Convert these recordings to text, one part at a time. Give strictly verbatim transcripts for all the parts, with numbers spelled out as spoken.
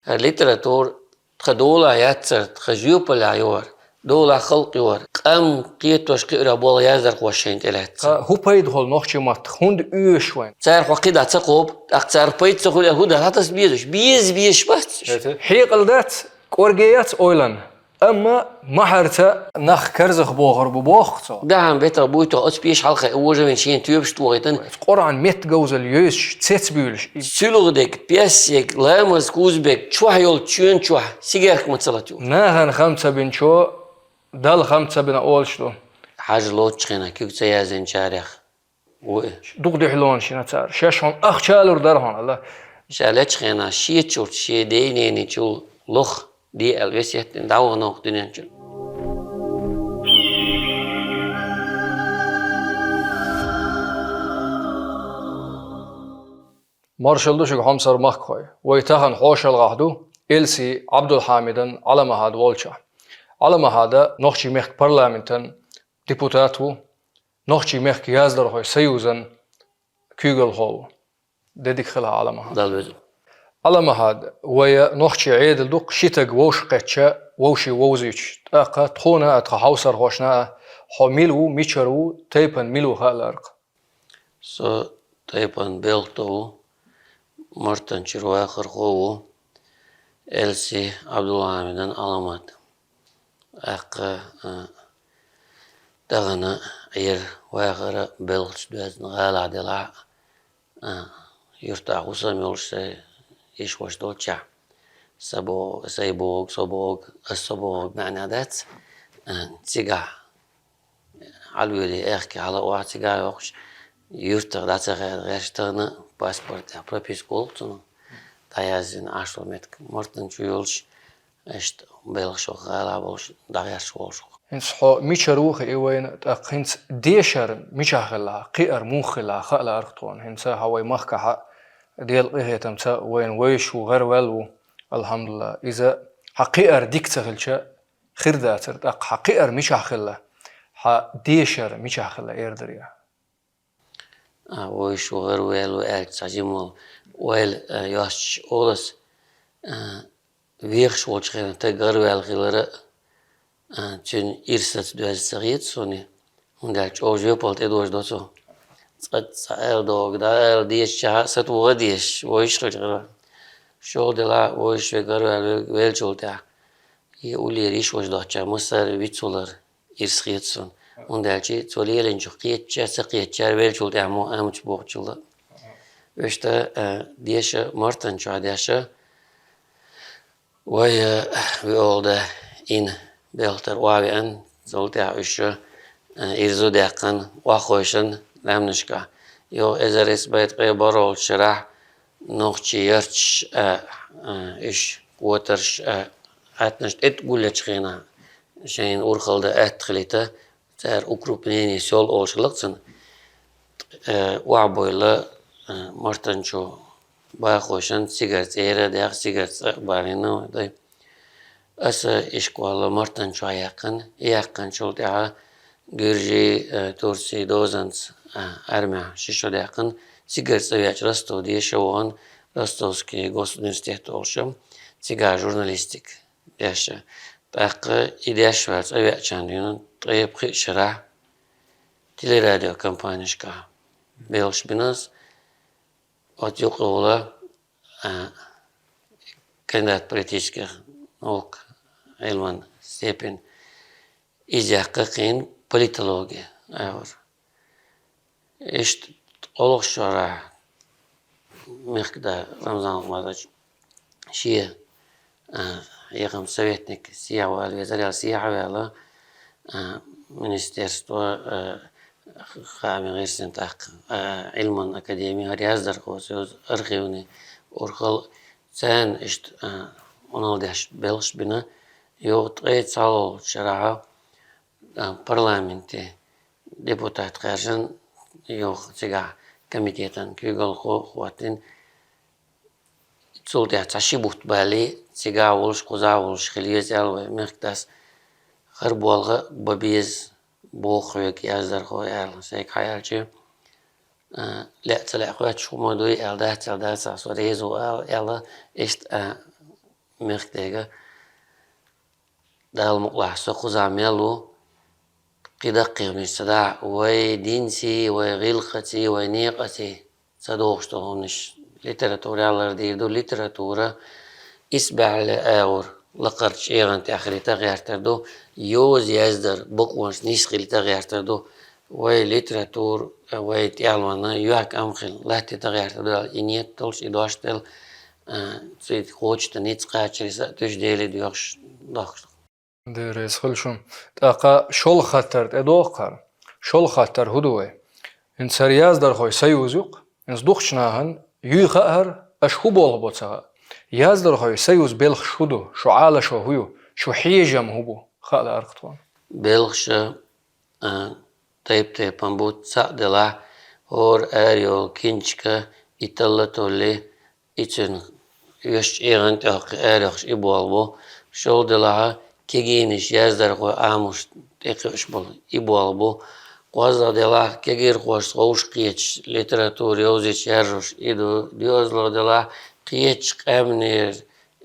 ХӀара литература тха дола яцар, тха жоьпалла йора, дола халкъ йора, къам кхетош кхиара болу яздархоша шайна тӀелаьцна. Тха хӀун пайда хӀолу нохчийн маттах, хӀунда оьшу вайн? Цара хьо кхидӀа ца кхобу, тӀаккха цара пайда ца хуьлу, хӀун дан хьатас безаш? Беза, безаш бац. Хьекъал дац, кӀорге яц ойланна. Амма ма хьарца нах карзах бохур бу боху цо. Дахьан бетах буй тхо, оцу пеш хьалха вожавин шен тоьпаш тохийтан. Къуръан метта говзал йойсуш, цецбуьйлуш. Суьлхадерг, песег, ламаз кузберг, чохь йолчу чоьн чохь, сигарка ма ца лату. Нахана хам ца бинчо, Далла хам ца бина олуш ду. Хьажа лоцучу хенахь куьг ца яздинчарех. Ву и. Дукха дуьхьалонаш йина цара. Шаьш хьуна ахча лур дара хьуна, Алла. Ша лечу хенахь шечуьрчу шен ден-ненечул лох де аьлла весет дина, дӀавахана вокху дуьнен чу. Маршалла ду шуьга, хьомсара махкахой. Вай тахана хьошалгӀахь ду Элси Ӏабдулхьамидан Ӏаламахьад волчохь. Ӏаламахьада нохчийн мехкан парламентан депутат ву, нохчийн мехкан яздархойн союзан куьйгалхо ву. Де дика хила, Ӏаламахьад. Далла веза. Ӏаламахьад, вай нохчийн Ӏедал ду-кх ши таг вовшахкхетча, вовшийн вовзуьйтуш. ТӀаккха тхуна а, тхан хьовсархошна а, хьо мила ву, мичара ву, тайпана мила ву хаа лаьара-кх. Со тайпана белхто ву, Мартанчуьра вахархо ву, Элси Ӏабдулхьамидан Ӏаламат. ТӀаккха, а, тахана Ӏер вахара белхаш доьзна гӀалахь делахь а, а, юьртахь хӀусам йолуш сайн йиш-хӀорш долчохь, са бо-, сайн бохург, со бохург, ас со бохург маьӀна дац, а, цигахь хьалавелий, аьхке хьала а охьа цигахь йоккхуш, юьртах дӀа ца хеда гӀерташ тахана паспорт тӀехь прописка волу цунах дӀаяздина Ӏаш волу меттиг. Мартанчу йолуш, иштта белхаш ваха гӀалахь болуш, дӀагӀерташ волуш ву. ХӀинца хьо мичара ву хии вайна, тӀаккха хӀинца дешар мичахь хилла, кхиар муха хилла хаа лаьара-кх тхуна. ХӀинца хьан вай махкахь а Делан къинхетамца вайна вевзаш ву, гӀараваьлла ву, алхьамдулиллахӀ. Иза хьан кхиар дика ца хилча, хир дацара, тӀаккха хьан кхиар мичахь хилла, хьан дешар мичахь хилла эр дара я? А, вуьйш ву, гӀараваьлла ву аьлча, цхьа жимма ойла, а, йоцуш олу ас, а, вехаш волчу хенахь стаг гӀараваьлла хилар а, а, цуьнан ирс саца доьзна ца хета суна, хӀунда аьлча чӀогӀа жоьпалла тӀедожадо цо. Цкъа, цкъа аьлла догӀу, дӀа аьлла дезачохь а сатугӀа а дезаш, вуьйш хилча гӀараваьлла. ШолгӀа делахь а вуьйш верг гӀараваьлла велчул тӀаьхьа, и уллера йиш-ваша доцчохь массара а вицвалар ирс хета суна. ХӀунда аьлча цо лелийначух кхетачара, ца кхетачара велчул тӀаьхьа мо амаца бохучул а. Иштта, а, деша, Мартан чохь деша, вай, а, виолда ин белхтар охьавеана, цул тӀаьхьа уьш, а, ирзу даьккхина, охьахевшина лаьмнашкахь. Йо, эзар исс бӀе ткъе бархӀолгӀачу шарахь нохчийн ярташ а, а, уьш, котарш а, хьаьтнаш тӀе а гулъечу хенахь, шайна урхалла дан атта хилийта, цара укрупнение сёл олуш хилла-кх цунна, э, охьабойла, э, Мартан чу бахошан цигара цӀера а даьхна, цигара цӀа а балийна вай дай. Аса ишколе Мартан чохь яьккхина, яьккхинчул тӀаьхьа гуьржийн, э, турцийн дозанца, э, армехь ши шо даьккхина, цигара цӀа веача Ростов деша а вахана, Ростовский госуниверситет олуш, цигахь журналистика деша. ТӀаккха и деш ваьлла цӀа веачарна дуьйна ткъе пхиъ шарахь телерадиокомпанешкахь белхаш бина ас. Оцу юкъахула, а, кандидат политических наук, Ӏилман степень, иза яьккхина политологи агӀор. Иштта олуш шарахь мехкада Рамзан Ахматович шен, а, яхам советник сехьавала везар, ял сехьаваьлла, а, министерство, а, хаамийн гӀирсийн тӀаккха, а, Ӏилман академи, хӀара яздархо союз, архивни урхалла царна иштта, а, Ӏуналла деш белхаш бина, юха ткъе цхьалгӀачу шарахь, а, парламенте депутат хаьржина, юха цигахь комитетан куьйгалхо хӀоттийна. Цул тӀаьхьа цхьа ши бутт балий, цигахь волуш, кхузахь волуш хила веза аьлла вай мехкадас, хӀара болх бан беза боху хьоьга яздархо аьлла. Сайга хьан аьлча, а, лаьа ца лаьа хоьттуш хӀума дуй аьлла, дац аьлла, дац аьлла, со реза ву аьлла, аьлла, иштта, а, мехкдаьга. Дала мукъалахь, со кхузахь мел ву, кхин даккхийхмиш ца дахь, вай динций, вай гӀиллакхаций, вай некъаций ца догӀуш долу хӀуманаш литературехь лардийр ду. Литература исбаьхьалле агӀор лакхарчу чӀегӀан тӀехь хилийта гӀертар ду. Йоза яздар бакъонаш нисса хилийта гӀертар ду. Вай литература, вай тӀаьхьалонан юьхькӀам хила латтийта гӀертар ду аьлла, и ниет долуш, и дош делла, а, цуьнан кхочушдан ницкъ кхачаре са а туьйсуш, Деле доьхуш дохкуш. Дела реза хуьлда шуна. ТӀаккха шолгӀа хаттар тӀедогӀу-кх хӀара. ШолгӀа хаттар хӀун ду вай? ХӀинца хӀара яздархойн союз ю-кх. ХӀинца дукхачу нахана юй хаьа хӀара, аша хӀун болх бо ца хаьа. Яздархойн союзан белхаш хӀун ду? Шун Ӏалашо хӀун ю? Шун хьежам хӀун бу? Хаа лаьара-кх тхуна. Белхаш, а, тайп-тайпана бу. Цхьаъ делахь, хӀора арайолу кенчика и талла а толлий, и цуьнан оьшучу эгӀан тӀехь арайохуш и болх бу. ШолгӀа делахь, кегийнаш, яздархой, Ӏамош тӀекхуьуш болу и болх бу. КхозлагӀа делахь, кегирхошца ховш кхеташ, литература йовзуьйтуш яржош и ду. ДоьазлагӀа делахь, кхечу къаьмнера,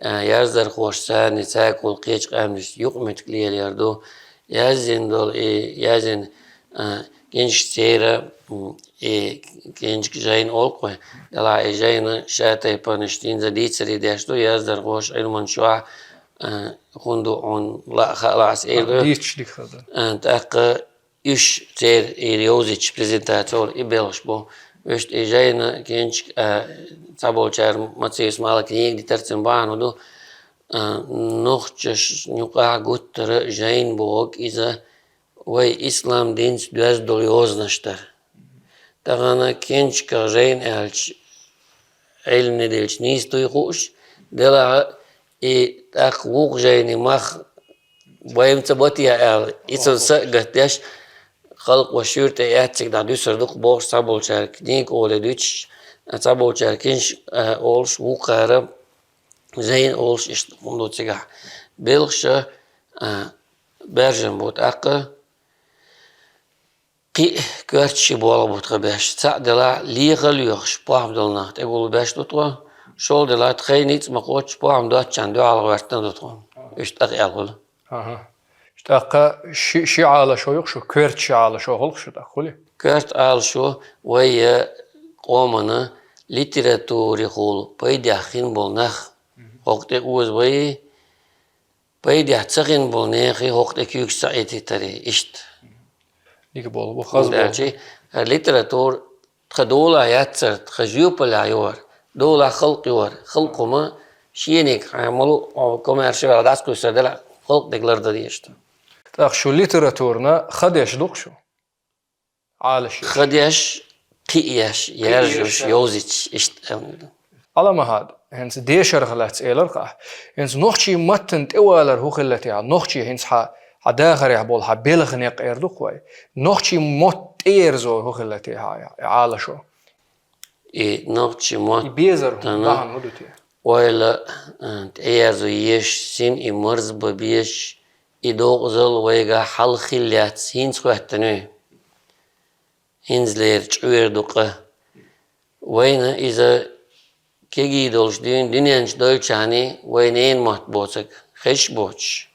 а, яздархошца, царна цаьргахула кхечу къаьмнашца юкъаметтиг лелор ду. Яздина долу и язйина, а, кенчика церан, м, и кенчика жайна олу-кх вай. Делахь и жайна ша тайпанаш динза дийцаре деш ду, яздархоша Ӏилманчохь, а, хӀун ду хьуна лаа, хаа лаахь ас эр ду. Дийцича дика хир ду. А, тӀаккха уьш церан и йовзуьйтуш презентаци олу и белхаш бу. Вуьшта и жайна кенчика, а, цхьаболчара Мациев Исмаила книга дитар, цуьнан бахьана хӀун ду, а, нохчашна юкъахь гуттара жайна бохург иза вай ислам динца доьзна долу йозанаш дара. Тахана кенчиках жайна аьлча, Ӏилма дилча нийса дуй хууш, делахь и тӀаккха вукху жайни мах байма ца батъе аьлла, и цунна са а гатдеш, халкъо шуьйра тӀеэцциг дӀа дуьсур ду-кх бохуш, цхьаболчара книга олий дуьтуш, цхьаболчара кенчик, а, олуш, вукхара жайна олуш, иштта хӀума ду цигахь. Белхаш, а, баьржина бу тӀаккха. Кхин а коьртачу болх бу тхан беш. Цхьаъ делахь, леха а лоьхуш, похӀма долу нах тӀегулбеш ду тхо. ШолгӀа делахь, тхайн ницкъ ма кхоччу, похӀма доцчарна дуьхьал гӀоьртина ду тхо. Уьш тӀаккха аьлла хуьлу. Аха. ТӀаккха ши, ши Ӏалашо ю-кх шу, коьртачу Ӏалашо хуьлу-кх шу тӀаккха, хуьлий? Коьрта Ӏалашо вай, э, къомана литературехула пайдехь хин болу нах хӀокху тӀе оза вай, пайдехь ца хин болу нахе хӀокху тӀе куьйгаш ца Ӏетийтаре, иштта. Дика болу бу, хаза болу. ХӀунда аьлча хӀара литература тхан долахь яцара, тхан жоьпаллехь йора, долахь халкъ йора, халкъ хӀума шениг хьан малу, о, комаьрша ваьлла дӀасакхуьйсур делахь, халкъ дерг лардан дезаш ду. ТӀаккха шу литературана ха деш ду-кх шу? Ӏалашъеш. Ха деш, кхиъеш, кхиъеш, яржош, яржош, йовзуьйтуш, иштта аьлла ду. Ӏаламахьад, хӀинца дешарх лаьцна элира-кх ахь. ХӀинца нохчийн маттана тӀевалар хӀун хилла техьа? Нохчий хӀинца хьан, хьан дахарехь болу, хьан белхан некъ эр ду-кх вай. Нохчийн мотт тӀеерзо хӀун хилла техьа, и Ӏалашо? И нохчийн мотт, и безар хӀун, тана бахьана хӀун ду те? Ойла, э, тӀеерзо езаш, син и марзбан безаш, и докъазалла вайгахь хьалха хилла яц, хӀинца хоьттина вай. ХӀинцалера чкъоьра ду-кх. Вайна иза кегий долуш дуьйна дуьнен чу дойлучарний вай ненан мотт боцург хезаш а боцуш,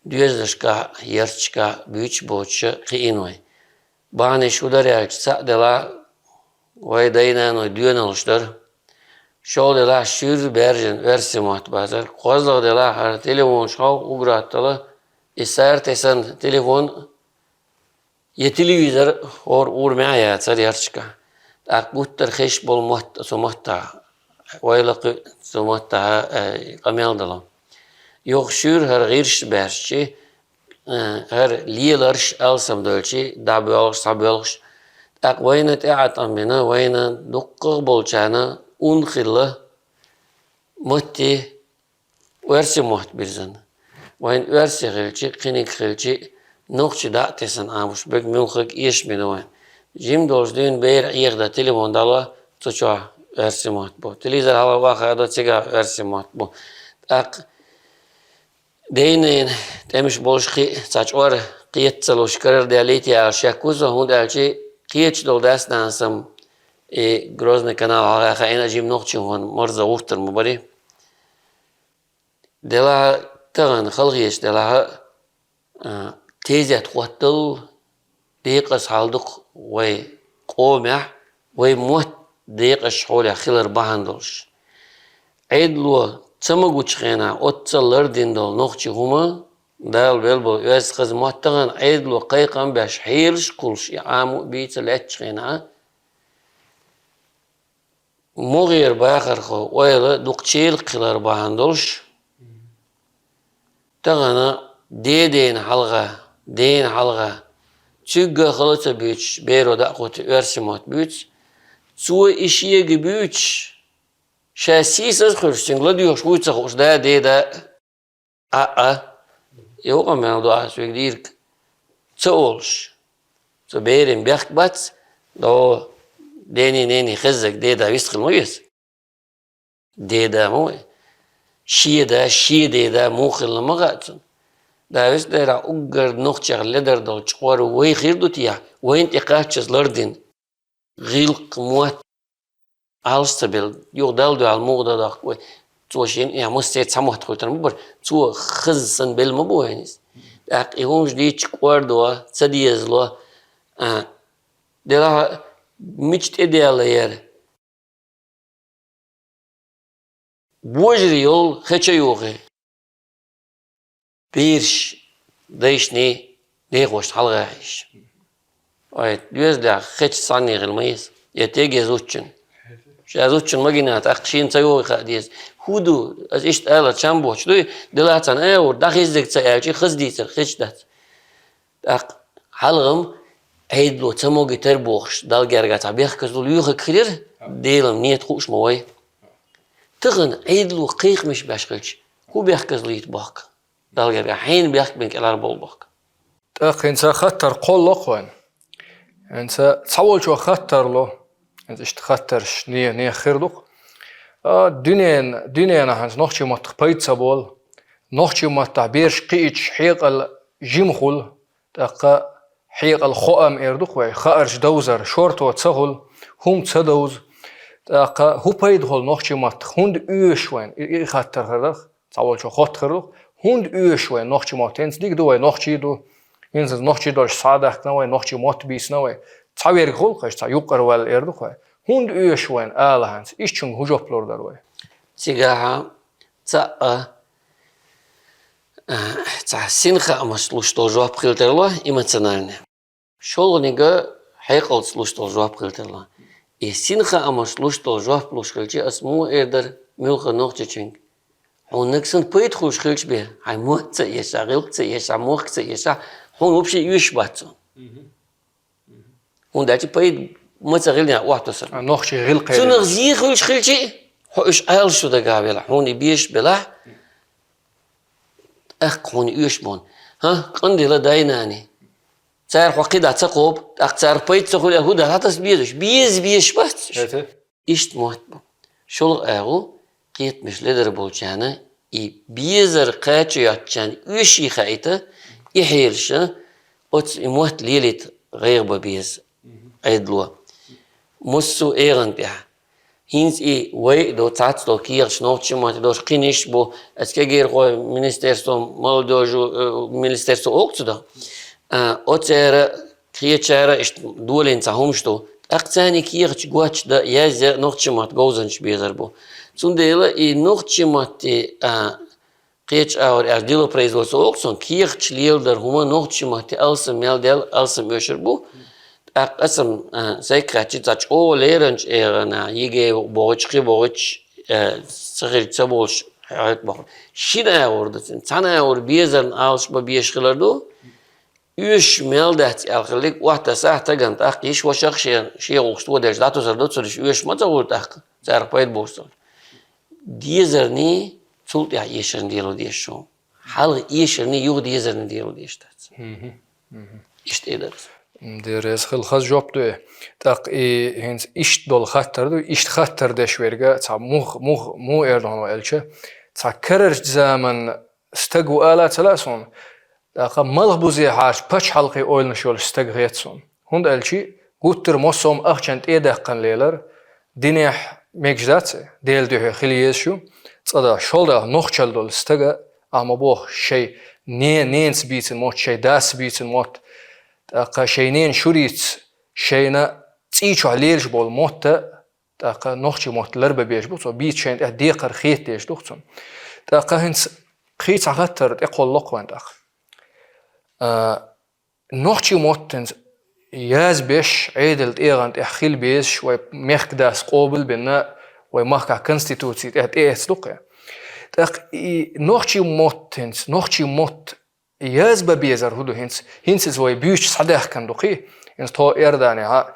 доьзалшкахь, ярташкахь буьйцуш а боцуш а кхиийна вай. Бахьанаш хӀун дара аьлча, цхьаъ делахь, вай дай-наной доьналлаш дара. ШолгӀа делахь, шуьйра баьржина оьрсийн мотт бацара. КхозлагӀа делахь, хӀара телефонаш хьовха, угар аттала, и сарте санна телефон я телевизор хӀора урамехь а яцара ярташкахь. ТӀаккха гуттар а хезаш болу мотт цу маттахь, ойла кхуьу цу маттахь, э, къамел дала. Юха шуьйра хӀара гӀирсаш баьржичи, э, хӀара леларш алсам дойлучи, дӀабоьлхуш, схьабоьлхуш. ТӀаккха вайна тӀеӀаткъам бина, вайна дуккха а болчарна ун хилла матте оьрсийн мотт бирзина. Вайн оьрси хилчи, кхиниг хилчи, нохчи дӀа а тесна Ӏамош берг муьлххарг эшаме ду вайн. Жима долуш дуьйна бер Ӏехадан телефон дӀало, цу чохь оьрсийн мотт бу. Телевизор хьалха ваха а до, цигахь оьрсийн мотт бу. ТӀаккха дай-наной тӀемаш болуш кхин а цхьа чкъор кхета ца луш карара даьллий те аьлла шек ву со, хӀунда аьлча кхеташ долу дас-нанас-м и Грозный канал хьалха хаийна а жима нохчийн хӀун марзо гӀуртар ма барий. Делахь а тахана халахеташ делахь а, а, тезет хӀоттал декъаза хьал ду-кх вай къомехь, вай мотт декъазчу хьолехь хилар бахьана долуш. Ӏедало ца магучу хенахь оццул лардина долу нохчийн хӀума, Дала велла болу оьзда хаза мотт тахана Ӏедало кхайкхам беш хьелаш а кхуллуш, и Ӏамо а бийца лаьттачу хенахь, могӀера бахархо ойла дукха чӀогӀа хилар бахьана долуш, тахана дедена хьалха, дена хьалха, цуьнга хала ца буьйцуш, беро дӀа а кхуьйтуш, оьрсийн мотт буьйцу, цо и шега буьйцуш, ша сийсаза хуьлуш, цуьнга ладоьгӀуш вуй ца хууш, да, деда, а, а, а, юкъа мел ду ас вега дийриг ца олуш. Цу берийн бехк бац, до, дений, нений хезнарг деда вист хила ма веза. Деда ма вай. Шен да, шен деда муха хилла ма хаьа цунна. Да вист дера уггар нохчех ледар долчу къора вай хир ду те, вайна тӀе кхаччаза лардина. ГӀиллакх, мотт, Ӏалаш ца белла, юха Далла дуьхьал муха дан дохку вай. Цо шен, я, массеран цхьа мотт хуьлуьйтур ма бара, цо хаза санна белла ма бу вайна иза. ТӀаккха и хӀумаш дийцча, кӀордо ца дезало, а, делахь а мича тӀедаьлла яра? Божарий йолу хеча юххе. Бераш дайшний дехошна хьалагӀаьхьийша. Ой, доьзалехь хеча цхьанне хила ма еза. Я теге зудчун. Ша зудчун магина, тӀаккха шена ца йогӀий хаа деза. ХӀун ду, аса иштта ала чам боцуш дуй, дела царна, э, ур, дӀахеззиг ца аьлча, хаза дийцар хеча дац. ТӀаккха хьалхам Ӏедало ца могуьйтар бохуш, Далла герга цхьа бехказло лоьхург хилира, Делан нийят хууш ма вай. Тахана Ӏедало кхайкхамаш беш хилча, хӀун бехказло йита бохку? Далла герга хьенан бехк бен кӀелхьарбовла бохку? ТӀаккха хӀинца хаттар кхоллакх вайн. ХӀинца цхьаволчо хаттар ло, хӀинца иштта хаттарш не, нехан хир ду-кх. А, дуьнен, дуьненахь хӀинца нохчийн маттах пайда ца болу, нохчийн маттахь бераш кхиъча хьекъал жима хуьлу, тӀаккха хьекъал хоам эр ду-кх вай, хаарш довзар шорто ца хуьлу, хӀума ца довза. ТӀаккха хӀун пайда хуьлу нохчийн маттах, хӀунда оьшу вайн? И, и хаттар хир дара-кх, цхьаволчо хоттур хир ду-кх, хӀунда оьшу вайн нохчийн мотт? ХӀинца дика ду вай, нохчий ду, хӀинца нохчий долуш схьа а даьхкина вай, нохчийн мотт бийцина вай, цхьаверг хуьлу-кх, аша цхьа юкъара ваьлла эр ду-кх вай. ХӀунда оьшу вайн ала хӀинца? Ишттачуьнга хӀун жоп лур дара вай? Цигахь цхьаъ, а, цхьа синхаамаш луш долу жоп хила тарло, эмоциональный. ШолгӀаниг хьекъалца луш долу жоп хила тарло. И синхаамаш луш долу жоп луш хилча, ас муха эр дара муьлхха нохчичуьнга? Хьуна нагахь санна пайда хуьлуш хилча бен, хьайн мотт ца эшахь, гӀиллакх ца эшахь, мохк ца эшахь, хьуна вообще оьшуш бац цо. ХӀунда аьлча пайда ма ца хилла, охьатосар. А, нохчийн гӀиллакх кхерийла. Цунах зен хуьлуш хилча, хьо уьш Ӏалашо дагахь велахь, хьуна и безаш белахь, тӀаккха хьуна оьшуш бу. ХӀа, къандела дай-наний. Цара хьо кхидӀа ца кхобу, тӀаккха царах пайда ца хуьлу аьлла, хӀун дан хьан таса безаш? Беза безаш бац уьш. Иштта мотт бу. ШолгӀа агӀо, кхетамаш ледар болчарна и безар кхача йоцучарна оьший хаийта, и хьелаша, оцу и мотт лелийта гӀайгӀа бан беза Ӏедало. Массо а эгӀан тӀехь. ХӀинца и вай а ду, цхьацца долу кехаташ нохчийн маттахь долуш кхин иштта бу, аса кегийрхой, министерство молодёжи, э, министерство олу цу дан. А, оцара кхечара иштта долийна цхьа хӀумаш ду. ТӀаккха царна и кехаташ гочдан, яздан нохчийн маттахь говзанчаш безар бу. Цундела и нохчийн маттахь, а, кхечу агӀор аьлча, делопроизводство олу цунах, кехаташ леладар хӀума нохчийн маттахь алсам мел даьлла, алсам оьшур бу. ТӀаккха аса-м, а, сайга хаьттича, цхьа чӀогӀа леринчу эгӀанахь, ЕГЭ бохуьйтуш, кхин бохуьйтуш, а, ца хилча ца болуш, хьаьвза боху. Шина агӀор ду цуьнан, цхьана агӀор безарна Ӏалашбан безаш хилар ду. Оьшуш мел дац аьлла хилларг, охьатасахь, тахана тӀаккха йиш-вашах шен, шен гӀуллакхаш тоделча дӀатосар ду, цуьнан оьшуш ма ца хуьлу тӀаккха, царах пайда болуш ца хуьлу. Дезарний, цул тӀаьхьа эшарний дела дезаш ву. Хьалха эшарний, юха дезарний дела дезаш дац. Мгм. Мгм. Иштта и дара. М, дера, иза хила хаза жоп ду и. ТӀаккха и хӀинца иштта долу хаттар ду, иштта хаттар деш верг, цхьа мух-, мух-, муха эр ду хьуна аьлча, цхьа карарчу заманан стаг ву ала ца лаьа суна, тӀаккха малхбузехьарчу пачхьалкхийн ойланаш йолуш стаг хета суна. ХӀунда аьлча гуттар массо а ахчана тӀе а даьккхина лелар, динехь мегаш дац, Делан дуьхьа хила езаш ю. Цкъа-даа, шоллагӀа, нохчалла долу стага, ахьа ма боху, шайн не-, ненца бийцина мотт, шайн дас бийцина мотт, тӀаккха шайн ненан шурица шайна цӀий чохь лелаш болу мотт, тӀаккха нохчийн мотт ларбан безаш бу цо, бийца шайна тӀехь декхар хета дезаш ду-кх цунна. ТӀаккха хӀинца кхин цхьа хаттар тӀекхолло-кх вайн тӀаккха. А, нохчийн мотт хӀинца язбеш, Ӏедал тӀегӀан тӀехь хила безаш, вай мехкан дас къобал а бина, вай махкахь конституци тӀехь тӀеэцна ду-кх и. ТӀаккха и нохчийн мотт хӀинца, нохчийн мотт язбан безар хӀун ду хӀинца? ХӀинца иза вай буьйцуш схьадаьхкина ду-кх и. ХӀинца тхо Иорданехь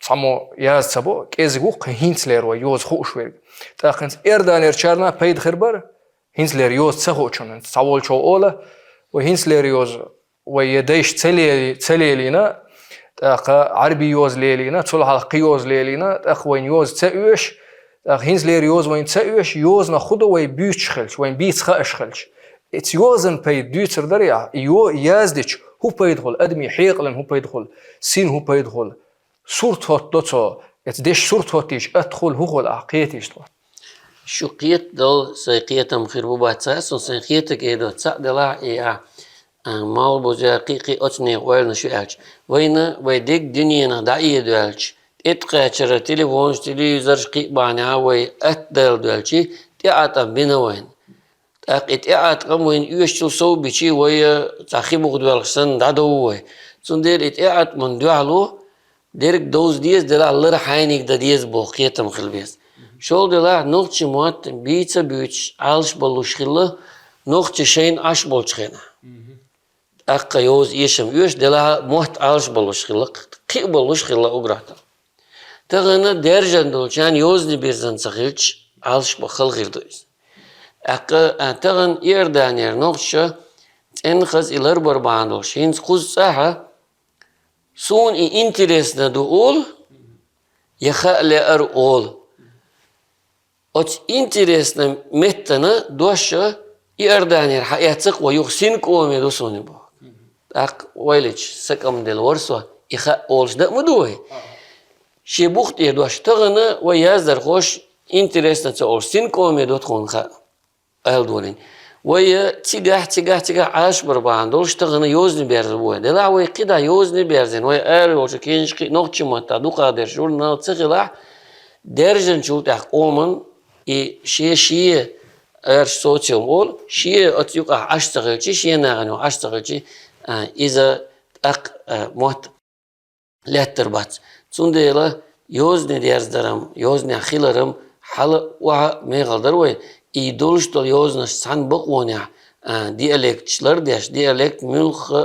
цхьаммо яз ца бо, кӀезиг ву-кх хӀинцалера вай йоза хууш верг. ТӀаккха хӀинца Иорданерчарна пайда хир бара, хӀинцалера йоза ца хуучунна. ХӀинца цхьаволчо олу, вай хӀинцалера йоза вай я дайша ца лели-, ца лелийна, тӀаккха Ӏаьрби йоза лелийна, цул хьалха кхин йоза лелийна, тӀаккха вайна йоза ца оьшу, тӀаккха хӀинцалера йоза вайна ца оьшу, йозанах хӀун до вай буьйцуш хилча, вайна бийца хууш хилча. Оцу йозанан пайда дуьйцур дарий ахь, и йо-, яздича, хӀун пайда хуьлу, адамийн хьекъална хӀун пайда хуьлу, сина хӀун пайда хуьлу? Сурт хӀоттадо цо, эцу дешан сурт хӀоттийча атта хуьлу, хӀун хуьлу ахь кхетийча тхо? Шу кхетадо, сайн кхетам хир бу бац ца, сан сайн кхетаг эр ду, цхьаъ делахь и ахь, а, малх буза кхин а, кхин а оцу нехан ойланаш ю аьлча. Вайна вай дерриг дуьненах дӀаэца доьлча, тӀеткъаьчара телефонаш, телевизораш кхин а бахьанехь вай атта дала доьлча, тӀеӀаткъам бина вайна. ТӀаккха и тӀеӀаткъам вайна оьшучул сов бича вай, э, цхьа хи буха доьлхуш санна дӀадовву вай. Цундела и тӀеӀаткъаман дуьхьало дерриг довза деза, делахь лар хьайниг дан деза боху кхетам хила беза. ШолгӀа делахь, нохчийн мотт бийца а буьйцуш, Ӏалашбан луш хилла, нохчий шайна Ӏаш болчу хенахь. ТӀаккха йоза эшам оьшу, делахь мотт Ӏалашбан луш хилла, кхиабан луш хилла уггар а. Тахана даьржина долчарна йозанан бирзина ца хилча, Ӏалашбан хала хир ду иза. ТӀаккха, а, тахана Иорданера нохчаша цӀенна хаза и ларбар бахьана долуш, хӀинца кхуза цӀахь а суна и интересно ду олу, я хаа лаьара олу. Оцу интересно меттана дош а Иорданера хьаэцна-кх вай, юха синкъоме ду суна и боху. ТӀаккха вайлича, сан кӀам делла вара со, и хаа олуш дан а ма ду вай. Шен бух тӀера дош. Тахана вай яздархоша интересно ца олуш, синкъоме ду тхуна хаа. Аьлла долийна. Вай цигахь, цигахь, цигахь Ӏалашбар бахьана долуш тахана йозане берзабо вай. Делахь вай кхидӀа йозане берзина, вай ара йолчу кешнашкахь нохчийн маттахь дукхахдерш журнал ца хилахь, даьржинчул тӀаьхьа къоман и шен-шен, аьрша социум олу, шен оцу юкъахь Ӏаш ца хилча, шен нахана юкъахь Ӏаш ца хилча, а, иза тӀаккха, а, мотт лаьттар бац. Цундела йозане дерзадарам, йозанехь хиларам хьала а, охьа а мехала дара вай. И долуш долу йозанаш цхьана бакъонехь, а, диалекташ лардеш, диалект муьлхха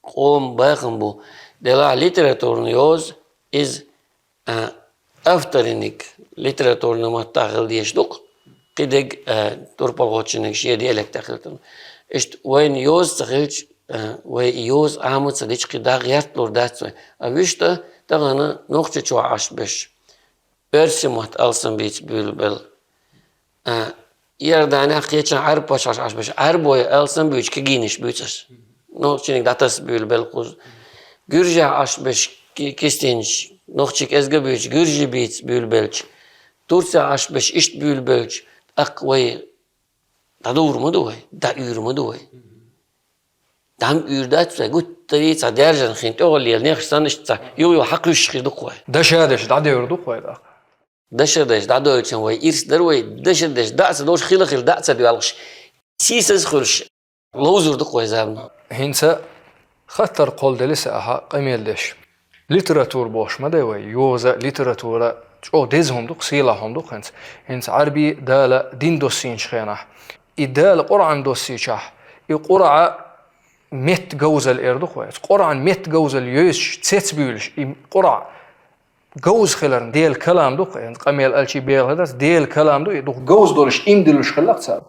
а къоман бахам бу. Делахь литературни йоза, иза, а, авториниг литературни маттахь хила дезаш ду-кх. Кхидерг, а, турпалхочуниг шен диалектехь хила тарло. Иштта вайна йоза ца хилча, а, вай и йоза Ӏама ца дича, кхидӀа гӀерталур дац вай. А вуьшта тахана Нохчийчохь Ӏаш берш оьрсийн мотт алсам бийца буьйлабелла. А, Иорданехь, кхечахь Ӏаьрбийн пачхьалкхашкахь Ӏаш берш Ӏаьрбийн алсам буьйцуш кегийнаш буьйцуш. Нохчийниг дӀатасса буьйлабелла кхуза. Гуьржехь Ӏаш берш ки-, кистинаш, нохчийн кӀезга буьйцуш, гуьржийн бийца буьйлабелча. Турцехь Ӏаш берш иштта буьйлабелча, тӀаккха вай дӀадовр ма ду вай, дӀауьйр ма ду вай. ДӀа ма уьйр дац вай, гуттарий цхьа даьржина хин тӀехула лела нехаш санна иштта цхьа юха-юха хьакхуьйсуш хир ду-кх вай. Дашадеш дӀадевр ду-кх вай тӀаккха. Дашадеш дӀадойлучун вай ирс дара вай, дашадеш дӀа а ца долуш, хила хила дӀа а ца доьлхуш, сийсаз а хуьлуш, ловзур ду-кх вай замано. ХӀинца хаттар кхолладелира сан ахьа къамел деш. Литература бохуш ма дай вай, йоза, литература чӀогӀа деза хӀума ду-кх, сийлахь хӀума ду-кх хӀинца. ХӀинца Ӏаьрбий Дала дин доссийначу хенахь, и Дала Къуръан доссийчахь, и Къуръан метта говзалла эр ду-кх вай. Къуръан метта говзалла йовзуш, цецбуьйлуш, и Къуръан говза хиларна Делан калам ду-кх, къамел алчий бегӀа хир дац, Делан калам ду, и дукха говза долуш, им диллуш хилла-кх цара.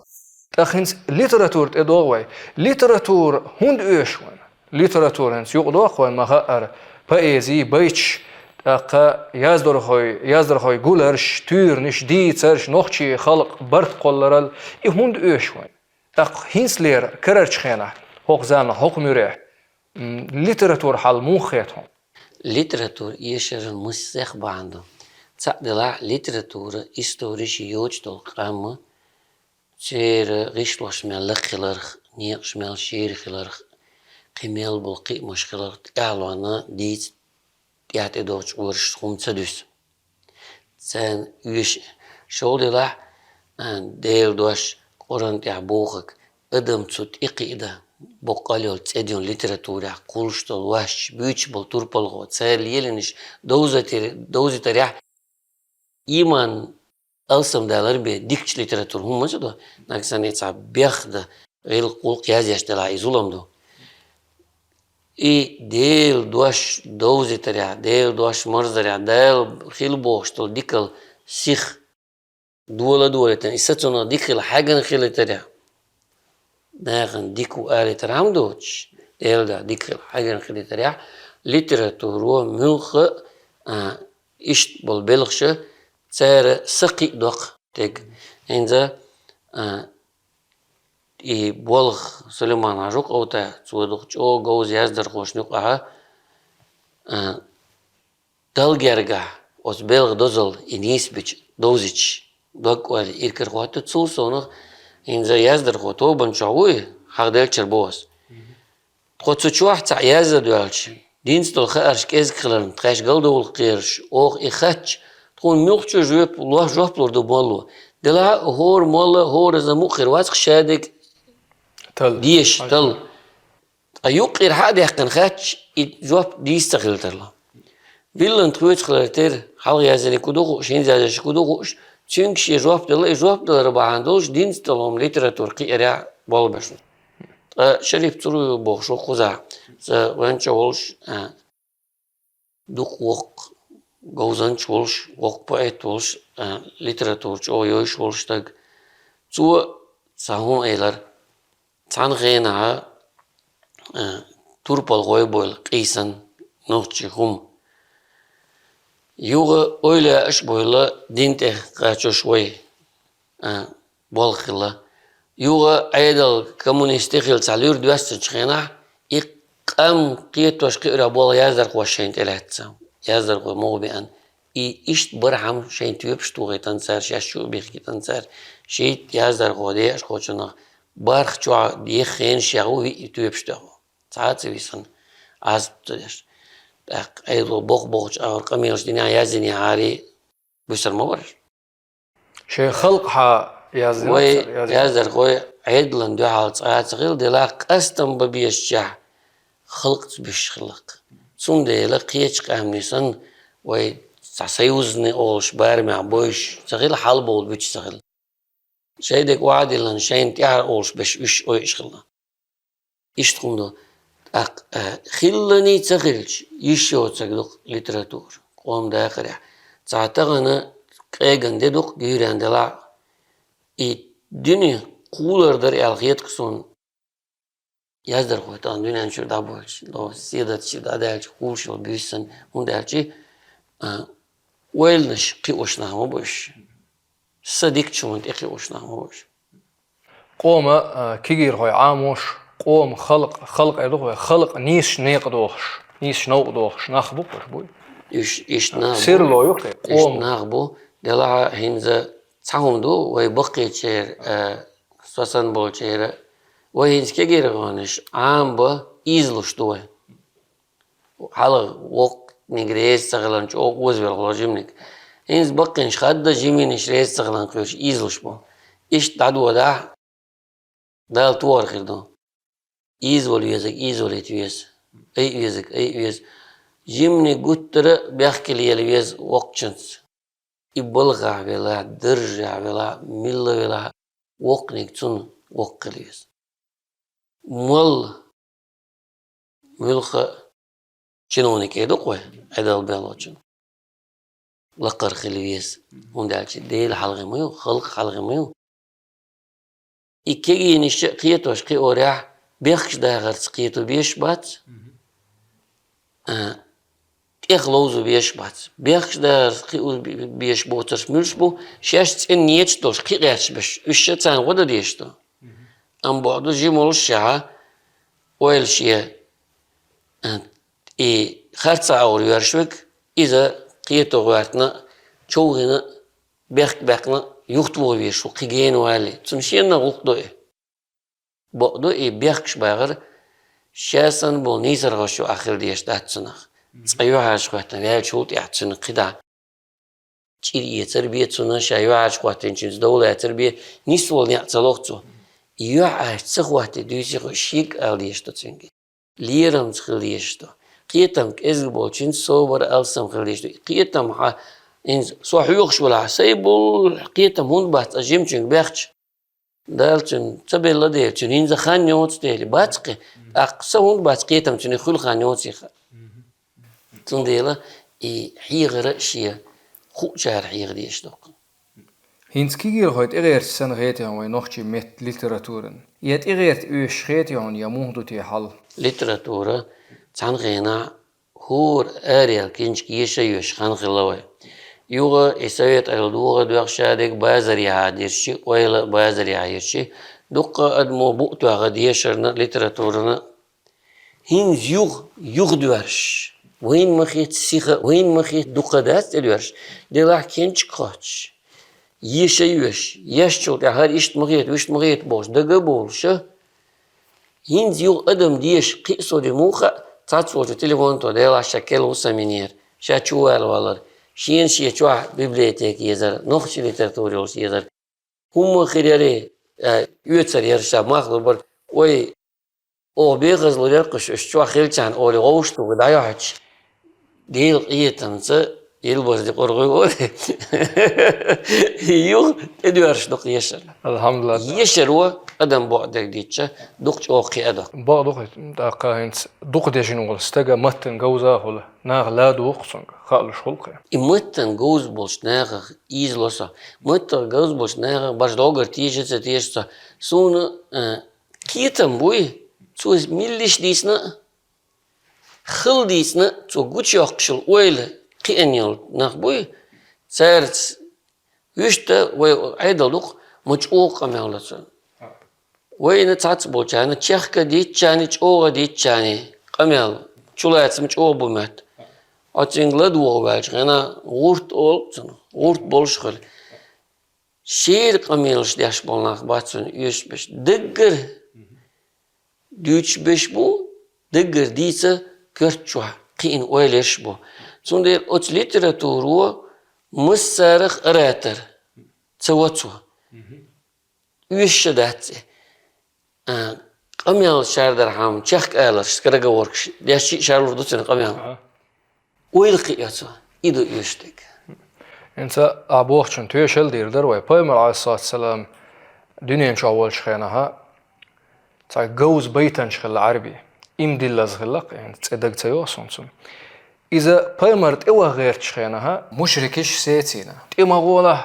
ТӀаккха хӀинца литература тӀе догӀу вай. Литература хӀунда оьшу вайна? Литература хӀинца юкъадоху вайна ма хаъара, поэзи, байташ, тӀаккха яздархой, яздархой гуларш, туьйранаш, дийцарш, нохчийн халкъан барт кхолларал, и хӀунда оьшу вайна? ТӀаккха хӀинцалера карарчу хенахь, хӀокху заманахь, хӀокху муьрехь, м, литературан хьал муха хета хьуна? Литература эшаран массех бахьана ду. Цхьаъ делахь, литература, историш йоцуш долу къам Церан гӀишлош мел лакха хиларх, некъаш мел шера хиларх, кхин мел болу кхиамаш хиларх тӀаьхьалонна дийца тӀаьхьа тӀедогӀучу гӀораш хӀума ца дуьсу. Царна оьшу шовделахь, а, Делан дош, Къуръан тӀехь бохург, адам цу тӀекхиадан, боккъал йолу цӀе дина литературехь кхуллуш долу ваша, буьйцуш болу турпалхо, цара лелийнарш довзатар-, довзийтарехь, иман алсамдалар бен дикачу литература хӀума ма ца до, нагахь санна и цхьа бехдан гӀиллакх-гӀуллакх язъеш делахь, и зулам ду. И Делан дош довзийтарехь, Делан дош марздарехь, Дала хила бохуш долу дикал сиха дола а долийтина, и са цунах дика хила хьаьгна хилийтарехь, нахана дика ву алийтар хӀума доцуш, Делан да дика хила хьаьгна хилийтарехь, литературо муьлхха а, а, иштта болу белхаша цара са кхиадоккху тега. ХӀинца, а, и болх Сулайман-Хьаьжа къовта, цо дукха чӀогӀа говза яздархошна юкъахь, а, Далла гергахь оцу белхан дозалла и нийсбича, довзича, дог ойла иракарахӀотта, цул совнах хӀинца яздархо тобанчохь вуй, хьахделлачара боху ас. Тхо цу чохь цхьаъ яздан доьлча, динца долу хаарш кӀезиг хиларна, тхаьш галдовла кхераш, оха и хаьттича, тхуна муьлххачу жоьпа ло-, жоп лур ду молло. Делахь а хӀора молла, хӀора зама мукъа хир вац-кх шадерг Тал. Деша, тал. Ткъа юккъера хьа а даьккхина хаьттича, и жоп дийца ца хила тарло. Виллина тхоьца хилар тера, хьалха яздинарг хӀун ду хууш, хӀинца яздеш хӀун ду хууш, цуьнга шен жоп дала, и жоп далар бахьана долуш, динца долу хӀума литература кхиарехь болх беш ву. Ткъа Шарип Цуруев бохуш ву кхузахь, сан венча волуш, а, дукха воккха говзанча волуш, воккха поэт волуш, а, литература чӀогӀа йойуш волуш стаг. Цо цхьа хӀума элира. Цхьана хенахь, а, турпалхой бойла къийсина нохчий хӀума. Юха ойла яаш а бойла дин тӀе кхачош вай, а, болх хилла. Юха Ӏедал коммунистий хилла цхьа луьра доьссинчу хенахь, и къам кхетош кхиарехь болу яздархоша шайна тӀелаьцна, яздархой могӀа беана. И иштта бархьама шайн тоьпаш тухийтина цара, шаьш чу а бихкийтина цара, шийтта яздархо дешхочунах барх чохь еха хенаш яхь ву виъ тоьпаш тӀехь. Цхьа а ца висина, Ӏазап ца деш. ТӀаккха Ӏедало боху-бохучу агӀор къамелаш динехь, яздинехьара, буьсур ма бара. Шайн халкъахьа яздина Вай цара, яздина. Яздархой Ӏедалан дуьхьал цкъа а ца хилла, делахь къастам бан безачехь халкъаца буьсуш хилла-кх. Цундела кхечу къаьмнийн санна вай цхьа союзный олуш барамехь бойуш ца хилла, хьалабовла буьтуш ца хилла. Шайн дерг охьадиллина, шайна тӀаьхьа олуш берш уьш ойуш хилла. Иштта хӀума ду. ТӀаккха, а, хилланий ца хилча, йиш йоцург ду-кх литература, къоман дакъарехь. Цхьа тахана къеган де ду-кх, гуьйренна делахь а, и дуьне кхулар дара аьлла хета-кх суна, яздархой тахана дуьнен чуьра дӀабоьлча, ло, седарчу чуьра дӀадаьлча, кхуллуш йолу буьйса санна, хӀунда аьлча, а, ойланаш кхиош нах ма бу уьш. Са дикачу хӀуманна тӀекхиош нах ма бу уьш. Къома, а, кегийрхой, Ӏамош, къома, халкъ, халкъе ду вай, халкъ нийсачу некъа дохуш, нийсачу новкъа дохуш нах бу-кх уьш, буй? Уьш иштта нах бу. Серло ю-кх и, иштта къома. Нах бу. Делахь а хӀинца цхьа хӀума ду, вай баккхийчеран, а, со санна болчеран. Вай хӀинца кегийрхойнаш Ӏамабан ийзалуш ду вай. Хьалха воккханиг реза ца хиларна чӀогӀа озавелла хилла жиманиг. ХӀинца баккхийнаш хадда жиманаш реза ца хиларна кхуьйсуш ийзалуш бу. Иштта дӀадодахь, Дала тохар хир ду. Ийзавала везарг ийзавалийта веза. Айа везарг айа веза. Жиманиг гуттара а бехке лела веза воккхачуьнца. И балхахь велахь, даржехь велахь, милла велахь, воккханиг цунна воккха хила веза. Молла муьлхха а чиновник эр ду-кх вай, Ӏедал бен лочун. Лакхара хила веза. ХӀунда аьлча Дела хьалхе ма ю, халкъ хьалхе ма ю. И кегийнаш а кхетош кхиорехь, бехкаш дахарца кхето безаш бац. А, тӀех ловзо безаш бац. Бехкаш дахарца кхио безаш боцурш муьлш бу, шаьш цӀена ницкъ долуш кхин гӀерташ берш, уьш ша царна гӀо дан дезаш ду. Амма боху ду жима волушшехь, ойла шен, а, и харцахьа агӀор йоьрзуш верг, иза кхето гӀоьртина, човхийна, бехк баьккхина, юхатоха везаш ву, кхы гена вале. Цунна шена гӀуллакх ду и. Бакъду и бехкаш багӀар, ша санна болу нийсархошна юкъахь хила дезаш дац цунах. Цкъа юьхьӀаьржа хӀоьттина ваьлчул тӀаьхьа цуьнан кхидӀа чӀир эцар бен цунна, ша юьхьӀаьржа хӀоттийначуьнца довла эцар бен, нисвала некъ ца лоху цо. И юьхьӀаьржа ца хӀоттий дуьйций хьо, шега ала дезаш ду цуьнга. Лерамца хила дезаш ду. Кхетам кӀезиг болчуьнца собар, алсам хила дезаш ду. Кхетам хьан, хӀинца со хьоьхуш велахь, сай болу кхетам хӀунда бац ас жимачуьнга бехча? Дала цуьнан ца белла дела, цуьнан хӀинца хан йоцу дела, бац кхин. ТӀаккха сан хӀунда бац кхетам, цуьнан хуьлу хан йоций хаьа. Цундела и хьехар а шен хуучара хьеха дезаш ду-кх. ХӀинца кегийрхой тӀегӀерташ санна хетий хьуна вайн нохчийн меттан литературан? Я тӀегӀерта оьшуш хетий хьуна, я муха ду те хьал? Литература цхьана хенахь хӀора араяьлла киншка еша а йоьшуш хан хилла вайн. Юха и совет Ӏедал догӀа а доьгӀна, шадерг базарехьа дирзича, ойла а базарехьа йирзича, дуккха а адамо букъ тоьхна дешарна а, литературана а. ХӀинца юха, юха доьрзуш. Вайна ма хетта сиха, вайна ма хетта дукха дац тӀедоьрзуш. Делахь киншка хоттуш, еша а йоьшуш, ешначул тӀаьхьа хӀара иштта ма хета, вуьшта ма хета бохуш, дага а бовлуш а. ХӀинца юха адам деша кхин а со де муха хаьа, цхьацца волчо телефон тоха, делахь ша керла ву сан минера, ша чу вала валара, шена шен чохь библиотека езара, нохчийн литература йолуш езара. ХӀумма хир яра, э, оьцар яра ша, мах лур бара. Ой, оха бехазлур яра кхуш, уьш чохь хилчахьана олий, гӀовшто дӀайохьучу Делан къинхетамца, илбаза дикъургӀуй олий. Юха тӀедоьрзуш ду-кх ешар. Алхьамдулилла. Ешаро адам бакъдерг дийцча, дукха чӀогӀа кхиа ду-кх. Бакъ ду-кх, тӀаккха хӀинца дукха дешна волу стага маттана говза а хуьлу, наха ладугӀу-кх цуьнга, хаалуш хуьлу-кх. И маттана говза болчу нахах ийзало со. Маттах говза болчу нахах баш доггара теша а ца теша со. Суна, э, кхетам буй, цо меллиш дийцина а, хала дийцина а, цо гучуйоккхуш йолу ойла кхиъна йолу нах буй, цаьрца вуьшта вай Ӏедал ду-кх, ма чӀогӀа къамел ду цо. Вайна цхьацца болчарна чехка дийцчарний, чӀогӀа дийцчарний къамел чулацам чӀогӀа бу моьтту. Оцуьнга ладогӀа ваьлча хенахь гӀурт олу-кх цунах, гӀурт болуш хуьлу. Шера къамелаш деш болу нах бац цунна оьшуш берш. Даггара дуьйцуш берш бу, даггара дийца коьрта чохь кхиъна ойланаш бу. Цундела оцу литературо массарах оратор ца во цо. Оьшуш а дац и. А, къамел шардархьама, чехка аларш, скороговоркаш, дешча а шарлур ду цуьнан къамел. Ойла кхио цо, и ду оьшуш дерг. ХӀинца ахь бохучун тоьшалла дийр дара вай. Пайхамар, Ӏалайхиссалату вассалам, дуьнен чохь волчу хенахь, цхьа говза байтанча хилла Ӏарби. Имдиллаз хилла-кх, хӀинца цӀе дага ца йогӀу суна цуьнан. Иза пайхамар тӀеваха гӀертачу хенахь, мушрикаш сецийна: «ТӀе ма гӀолахь,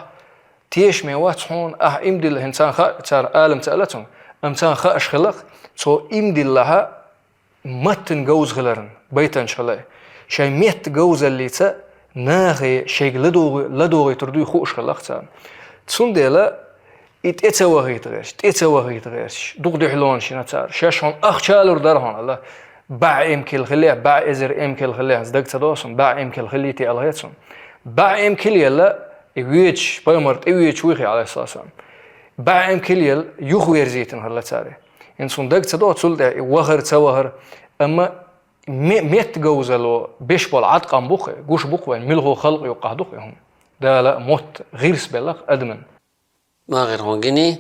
тешаме вац хьуна, ахь имдилла», хӀинца царна хаьа, цара алам ца ала цуьнга, амма царна хаьаш хилла-кх, цо имдиллахь, маттана говза хиларна байтанча хилла. Шайн меттан говзаллица нахе шайга ладогӀи-, ладогӀуьйтур дуй хууш хилла-кх царна. Цундела и тӀе ца вахийта гӀерташ, тӀе ца вахийта гӀерташ, дукха дуьхьалонаш йина цара. Шаьш хьуна ахча лур дара хьуна аьлла, бӀе эмкал хилла, бӀе эзар эмкал хилла, дага ца догӀу суна, бӀе эмкал хилийта аьлла хета суна. БӀе эмкал елла, и воьдуш, пайхамар тӀевоьдуш вуй хи, Ӏалайхиссалам. БӀе эмкал елла, юхаверзийтина хилла цара. ХӀинца хӀун дага ца догӀу, цул тӀе и вахар, ца вахар. Амма ме-, меттан говзалло беш болу Ӏаткъам бу-кх, гуш бу-кх вайн, муьлхха халкъ юккъахь ду-кх и хӀума. Дала мотт гӀирс белла-кх адаман. Ма гӀира хьуна гиний,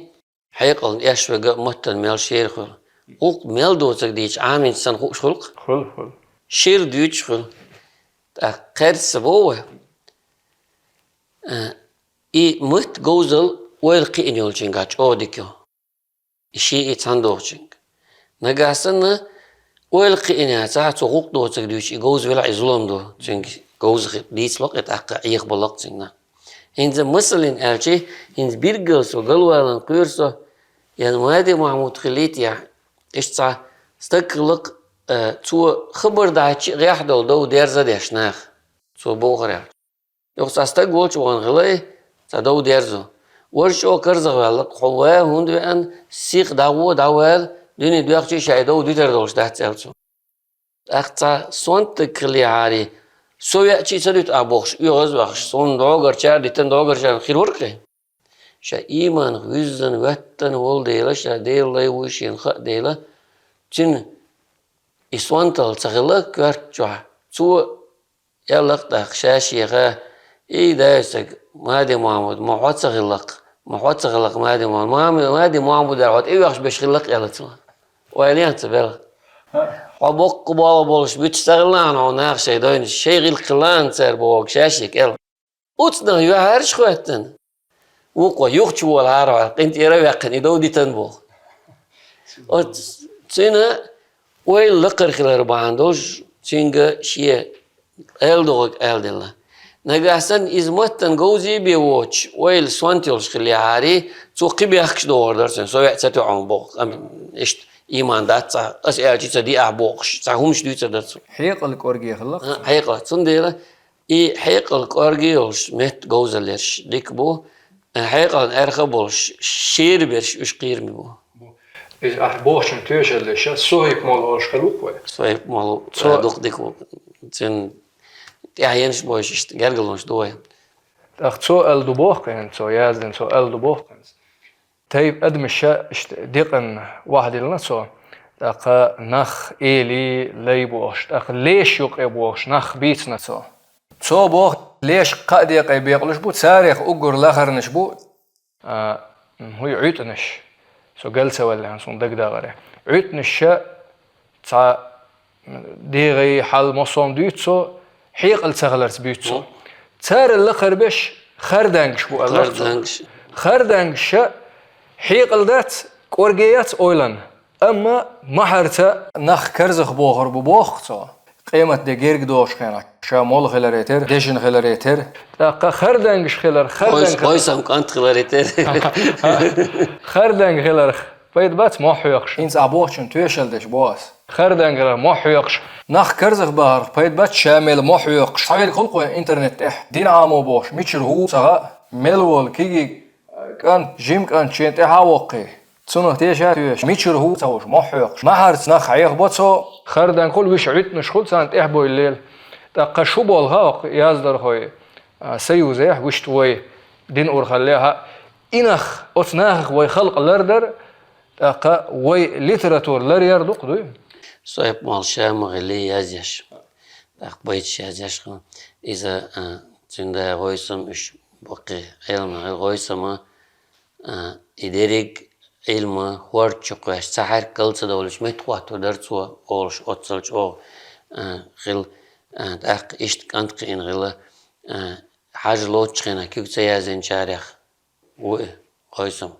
хьекъална эшверг а маттана мел шера хуьлу. ГӀуллакх мел доцург дийцча, Ӏамийначу санна хууш хуьлу-кх. Хуьлу, хуьлу. Шера дуьйцуш хуьлу. ТӀаккха кхерца боху вай. Э, и маттан говзалла ойла кхиъна йолчуьнгахь чӀогӀа дика ю. И шен и цхьаьна дохучуьнга. Нагахь санна, ойла кхиъна яцахь, цо гӀуллакх доцург дуьйцуш, и говза велахь, и зулам ду. Цуьнга говза хи-, дийцало-кх и, тӀаккха Ӏехабало-кх цуьнга нах. ХӀинца масаллин аьлча, хӀинца билггал со галвалан кхоьру со, я Мади Махьмуд хилийта, я иштта цхьа стаг хилла-кх, э, цо хабар дӀахьаьжча а гӀехь долу дов дерза а деш наха. Цо бохург аьлча. Юха цхьа стаг волчу вахана хилла и, цхьа дов дерзо. Важа чӀогӀа карзахваьлла-кх: «Хьо ва хӀунда веана, сиха дӀагӀо, дӀавала, дуьне доьхчий шайн дов дитар долуш дац», — аьлла цо. ТӀаккха цхьа сонта стаг хиллехьарий, со веачий ца дуьту ахь бохуш, оьгӀаз а ваьхаш, суна дӀогарчара дитина, дӀогарчара хир вара-кх и. ша ийманах вуьззина, воьттина волу дела, ша Делан лай вуй шена хаа дела, цуьнан и сонталла ца хилла коьрта чохь, цо аьлла-кх тӀаккха ша шеха: «Ий, дайсаг, Мади-Мохьмуд, ма хьо ца хилла-кх, ма хьо ца хилла-кх, Мади-Мохьмуд, Мади-Мохьмуд аьлла хьо тӀевоьхуш берш хилла-кх», аьлла цо. Ойла ян ца белла. Хьо боккха болх болуш буьтуш ца хилла хьуна хьо наха шайн дойнаш, шайн гӀиллакх хилла хьуна цара боху ша шега аьлла. Оцунах юьхьӀаьржа хӀоьттина. Вукхо юхачу волахьара хьо, къинтӀера а ваьккхина, и дов дитина боху. Оцу цуьнан ойла лакхара хилар бахьана долуш, цуьнга шен аьлла догӀург аьлла делла. Нагахь санна иза маттана говзий бен воцуш, ойла сонта йолуш хиллехьарий, цо кхин бехкаш догӀур дара цуьнан, со веа ца тоьхьа боху, амма иштта ийман дац цхьа, аса аьлча ца диахь бохуш, цхьа хӀумаш дуьйцур дара цо. Хьекъал кӀорге хилла-кх. А, хьекъал. Цундела и хьекъал кӀорге йолуш метта говзаллерш дика бу, а, хьекъална аьрха болуш шера берш уьш кхераме бу. Иза ахь бохучун тоьшалла деш, Сухьайб-молла олуш хилла ву-кх вай? Сухьайб-молла, цо дукха дика ву. Цуьнан тӀаьхьенаш а бойуш иштта гергарлонаш ду вай. ТӀаккха цо аьлла ду боху-кх хьуна, цо яздина, цо аьлла ду боху-кх хьуна. Тайп адамаш иштта декъана вахьа диллина цо, тӀаккха нах эли лай бохуш, тӀаккха леш юкъе бохуш, нах бийцина цо. Цо боху, леш кхаа декъе бекъалуш бу, царех уггар лахарнаш бу, а, хӀуй, Ӏуьтанаш. Со гал ца валлехьана, суна дагадагӀаре. Ӏуьтанаш ша цхьа дегӀий хьал массо а дуьйцу цо, хьекъал ца хиларца буьйцу цо. Царал лакхара берш хардангаш бу аьлла цо. Хардангаш. Хардангаш ша хьекъал дац, кӀорге яц ойланна. Амма махьарца нах карзах бохур бу боху цо. Къематде герга догӀучу хенахь, ша молла хиларе терра, дешна хиларе терра. ТӀаккха хардангаш хилар, хардангаш хилар. Гойсам кӀант хиларе терра. Харданга хиларх пайда бац мохь хьоькхуш. ХӀинца ахь бохучун тоьшалла деш боху ас. Харданга хиларх мохь хьоькхуш. Нах карзах бахарх пайда бац ша мел мохь хьоькхуш. Схьавелла хӀунда кхойна интернет тӀехь? Дин Ӏамо бохуш, мичара хӀу ца хаьа, мел волу кегий кӀант, жима кӀант шена тӀаьхьа а воккхий. Цунах теша а тоьшуш, мичара хӀу ца хууш, мохь хьоькхуш. Махьарца нах хьехабо цо. Харданга хуьлу, вуьш Ӏуьтанаш хуьлу, царна тӀаьхьа бойла лела. ТӀаккха шу болу хаьа хӀокху яздархой, а, союзехь, вуьшта вай дина урхаллехь а, и нах, оцу нахах вай халкъ лардар, тӀаккха вай литература ларъяр дукха дуй? Сухьайб-молла ша ма хилли язъеш. ТӀаккха байташ язъеш хилла. Иза, а, цуьнан да Гойсам, уьш баккхий Ӏеламнах хилла. Гойсама, а, и дерриг Ӏилма хӀорда чу кхоьссича, цхьа хьаьрк гал ца довлуьйтуш, меттахӀоттор дара цо олуш, оццул чӀогӀа, а, хилла, а, тӀаккха иштта кӀант кхиъна хилла, а, хьажа лоцучу хенахь куьг ца яздинчарех ву и Гойсам.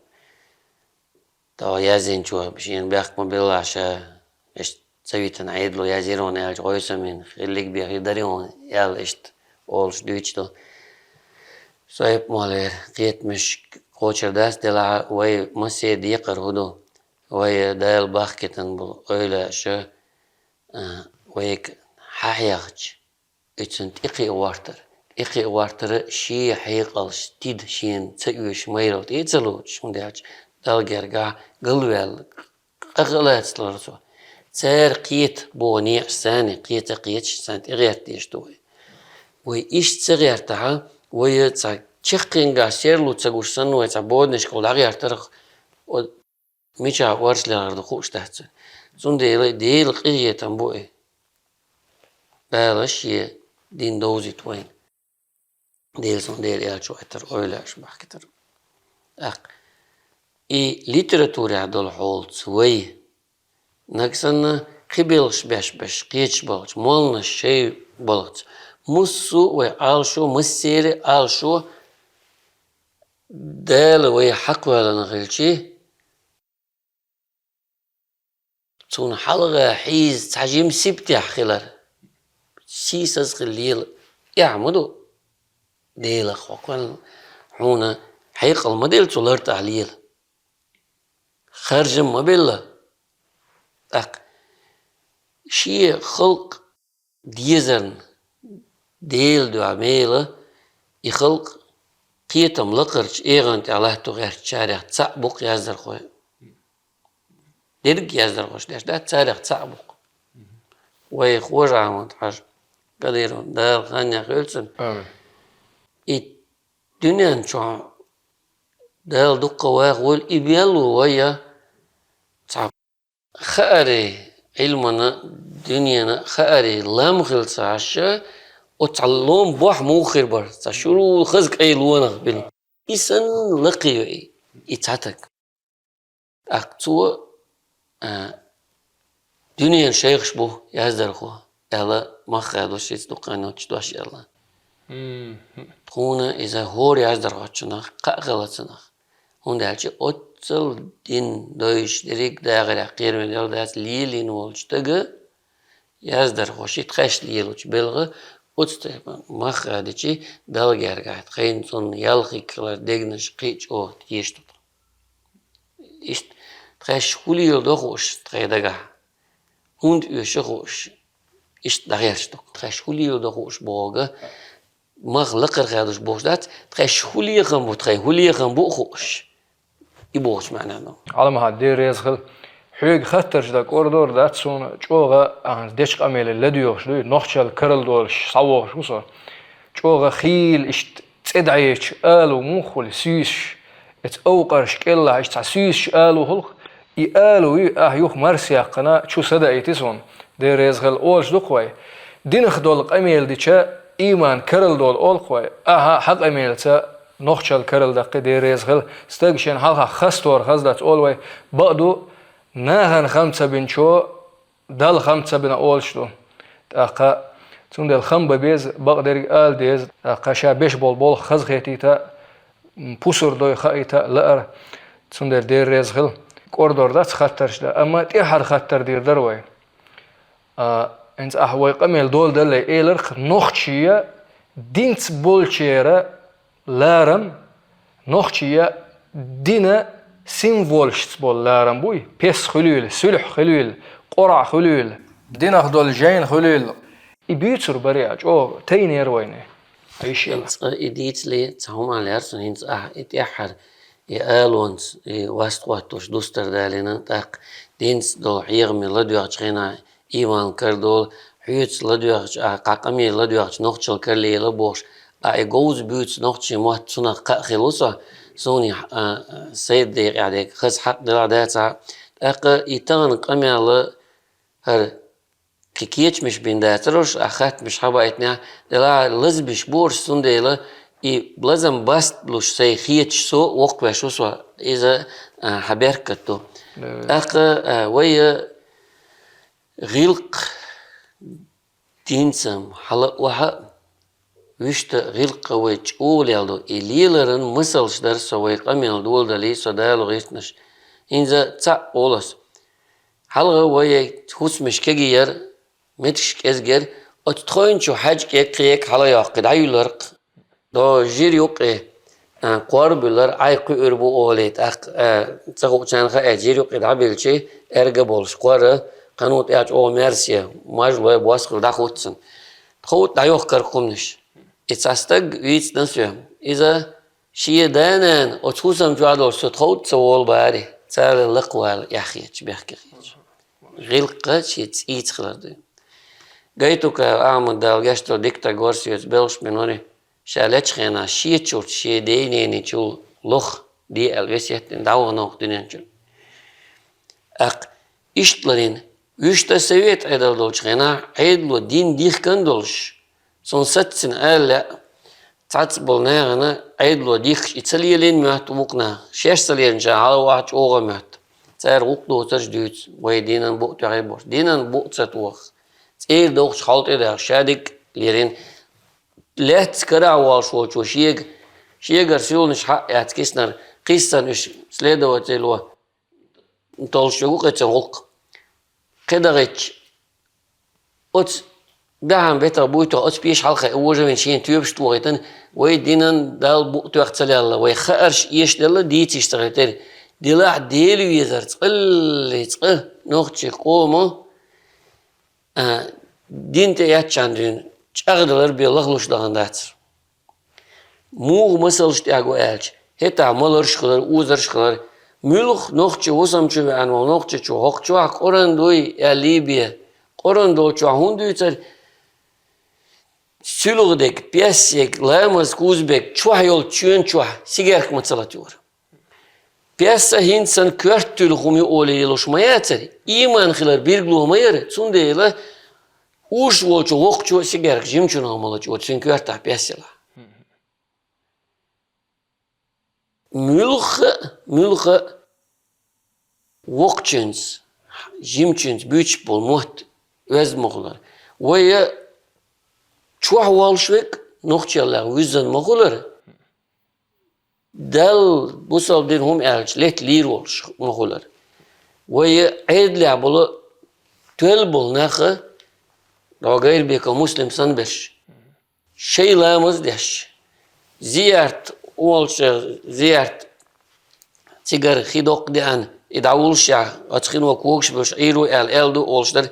ТӀаккха яздинчо шена бехк ма биллахь, ша иштта ца витина Ӏедало язйира хьуна аьлча, Гойсамин хиллиг бен хир дарий хьуна аьлла иштта олуш дуьйцуш ду. Сухьайб-молла вер, кхетамаш кхочур дац, делахь а вай массеран декхар хӀун ду? Вай Дала бахкийтина болу эвлаяаша, а, вайга хьахьехча, оьцунна тӀекхиа гӀортар. ТӀекхиа гӀортара шен хьекъалш тида шена ца оьшуш майралла тӀе а ца лоцуш, хӀунда аьлча Далла гергахь галваьлла къа хилац лара цо. Цара кхета боху некъаш царна кхета а кхеташ, царна тӀегӀерта дезаш ду вай. Вай иштта ца гӀертахь, вай цхьа чаккхенгахь серло ца гуш санна, вай цхьа боданашкахула дӀагӀертарх, о, мичахь орца лелхар ду хууш дац. Цундела Делан къинхетам бу и. Дала шен дин довзийта вайна. Дела суна Дела аьллачу гӀоьттара, ойла аш бахкийтар. ТӀаккха и литературехь долу хьолаца вай, нагахь санна кхин белхаш беш-беш, кхеташ болчу, молланаш шайн балхаца, массо а вай Ӏалашо, массеран а Ӏалашо, Дала вай хьакхоьллина хилчий, цунна хьалха хьийза цхьа жима сибатехь хилар. Сийсаза хила лела эхь ма ду. Делах хьо кхоьллина, хьуна хьекъал ма делла цо лартӀахь лела. Харжам ма белла. ТӀаккха шен халкъ дезарна, Делан дуьхьа мела, и халкъ кхетам лакхарчу эгӀан тӀехь латто гӀертачарех цхьаъ бу-кх яздархой. Дерриг яздархоша деш дац, царех цхьаъ бу-кх. Вай Хож-Ахьмад-Хьаьжа Кадыров, Дала хан яхйойла цунна. Амин. И дуьнен чохь Дала дукха ваха волу и мел ву вай я? Цхьа хааре, Ӏилмана, дуьненан хааре лам хила ца Ӏаш, оцу цхьа лом бохь муха хир бара, цхьа шурула хаза кӀайн лонах бина. И санна лакхе ю и, и цхьа таг. ТӀаккха цо, а, дуьненан шайхаш бу яздархо, аьлла, мах хадош иза дукха ночча дош аьлла. Мгм. Тхуна иза хӀора яздархочунах кхаъ хилла цунах. ХӀунда аьлча оццал дин дойуш дерриг а дагӀарехь кхерамел яла дац лелийна волчу стага, яздархо ши тхаьш лелочу белгӀа, оцу тайпа мах хадичи Далла гергахь тхайна цунна ял хиг хилар дегнаш кхин а чӀогӀа тешаш ду тхо. Иштта тхаьш хӀун леладо хууш тхайн дагахь, хӀунда оьшу хууш, иштта дӀахерча ду. Тхаьш хӀун леладо хууш бохург, мах лакхара хадош бохуш дац, тхаьш хӀун лехам бу, тхайн хӀун лехам бу а хууш. И бохучу маьӀна ду. Ӏаламхьа, Дела реза хила. Хьоьга хаттарш дан кӀордор дац суна, чӀогӀа ахьа дечу къамеле ладоьгӀуш дуй, нохчалла карладолуш схьавогӀуш ву со. ЧӀогӀа хийла иштта цӀе дӀаечу алу муха хуьлу суьйсуш, эца овкъарш кӀеллахь иштта цхьа суьйсуш алу хуьлу-кх, и алу ю, ахьа юха марса яьккхина, чу са даийти суна, Дела реза хила, олуш ду-кх вай. Динах долу къамел дича, ийман карладолу олу-кх вай, ахьа хьан къамелца нохчалла карладаккхи, Дела реза хила, стаг шен хьалха хастор хаза дац олу вай, бакъду, нахана хам ца бинчо, Далла хам ца бина олуш ду. ТӀаккха цундела хам бан беза, бакъдерг ала деза, тӀаккха ша беш болу болх хазахетийта, м, пусар дой хаийта лаар, цундела Дела реза хила. КӀордор дац хаттарш дан, амма тӀаьххьара хаттар дийр дара вай. А, хӀинца ахьа вай къамел доладалле элира-кх, нохчий динца болчеран ларам, нохчий динан символашца болу ларам буй, пес хуьлийла, суьлхьа хуьлийла, къоръа хуьлийла, динах долу жайна хуьлийла. И буьйцур барий ахь, чӀогӀа тайнера вайна. Айшелла. ХӀинца и дийцале, цхьа хӀума лаьара суна, хӀинца ахьа и тӀаьххьара, и алонца, и васт хӀоттош дустар далийна, тӀаккха динца долу хьехаме ладоьгӀучу хенахь, ийман карладолу, хьоьца ладоьгӀучу, а, кхаа къамеле ладоьгӀучу нохчалла карладелла бохуш, а, и говза буьйцу нохчийн мотт цунах кхаъ хилла ву со, суна, а, сайра декъехь дерг хаза хьакъ делахь дацахь, тӀаккха и тахана къамел хӀара кхин кечамаш бина дацара уьш, а, хаттамаш хьабаийтинехь, делахь лазабеш бу уьш, цундела и лазам баст луш сайн хеташ со воккхавеш ву со, иза, а, хьан беркат ду. Да. ТӀаккха, а, вай, а, ГӀиллакх динца хьала а охьа а, вуьшта гӀиллакх вай чӀогӀа лелдо. И леларан масалш дара со вай къамел доладале, со дало гӀиртнаш. ХӀинца цхьаъ олу ас. Хьалха вай хӀусамаш кегий яра, меттигаш кӀезиг яра, оцу тхойн чу хьаьжкӀаг, кхиъг хьала йоккхий дӀаюьлларх. До жир юккъе, а, кхор буьллар, Ӏай кхуьур бу олий, тӀаккха, а, ца хуучарна хаьа, жир юккъе дӀабилчи, аьрга болуш кхор, кхано тӀехь чӀогӀа мерсе, мажлой босхур дӀахуццун. Тховт дӀайохкар хӀуманаш. И цхьа стаг вийцина соь. Иза шен да-нана оцу хӀусам чохь долуш со тховт ца волу бари, царал лакхавала эхь хеташ, бехке хеташ. ГӀиллакх шен цӀийца хилар ду. Гайтукаев Ахьмад, Дала гечдойла, дика стаг вара, соьца белхаш бина вара. Ша лечу хенахь шен чурт, шен ден-ненан чул лох де аьлла весет дина, дӀавахана ву-кх дуьнен чуьра. ТӀаккха иштта ларийна, вуьшта совет Ӏедал долчу хенахь, Ӏедало дин дихкина долуш, суна саццина ала лаьа, цхьацца болу нахана Ӏедало дихкаш и ца лелийна моьтту вукху наха, шаьш ца лелийначарна хьалавахьа чӀогӀа моьтту. Цара гӀуллакх доцурш дуьйцу, вай динан букъ тоьхна бохуш, динан букъ ца тоха. ЦӀера дохучу хьал тӀе даха, ша дерг лерина. Лаьцна карахь волуш волчо шега, шегара суьланаш хьаъ яц киснара, кхиссана уьш следователо толлуш йогу кхечан гӀуллакх. КхидӀа гӀиттича, оцу дахьан бетах буьйтуш, оцу пешан хьалха и вожавина шена тоьпаш тохийтина, вай динан Далла букъ тоьхна ца лелла, вай хаарш эшаделла, дийцийша ца хилла тера. Делахь Дела везар цкъа-, цкъа нохчийн къомо, а, дин тӀе эцчарна дуьйна чӀагӀдалар бен лахлуш дахана дацара. Муха масалш тӀехь го аьлча, хӀетахь маларш хилар, озарш хилар, муьлхха нохчи хӀусам чу веана волу нохчичо хӀокху чохь Къуръан дуй аьллий бен, Къуръан долчохь хӀунда дуьйцура, суьлхадерг, песерг, ламаз кхузберг чохь йолчу чоьн чохь сигарка ма ца латайора. Пес а хӀинца санна коьрта туьлха хӀума ю олий лелаш ма яцара, иман хилар билгало ма яра, цундела уш волчо воккхачо а сигарг жимчунах мала чӀо цуьнан коьртахь пес елахь. Муьлхха а, муьлхха а воккхачуьнца, жимачуьнца буьйцуш болу мотт оьзда ма хулара. Вай чохь волуш верг нохчаллех вуьззина ма хулара. Далла бусалба дина хӀума аьлча летта лийр волуш ма хулара. Вай Ӏедалехь болу тоьлла болу нах а, дӀо Гайрбеков Муслим санна берш, шайн ламаз а деш, зиярт, олуш зиярт, цигара хи доккха деана, и дӀавуллушехь, оцу хино когаш болуш Ӏийр ву аьлла, аьлла ду олуш дара.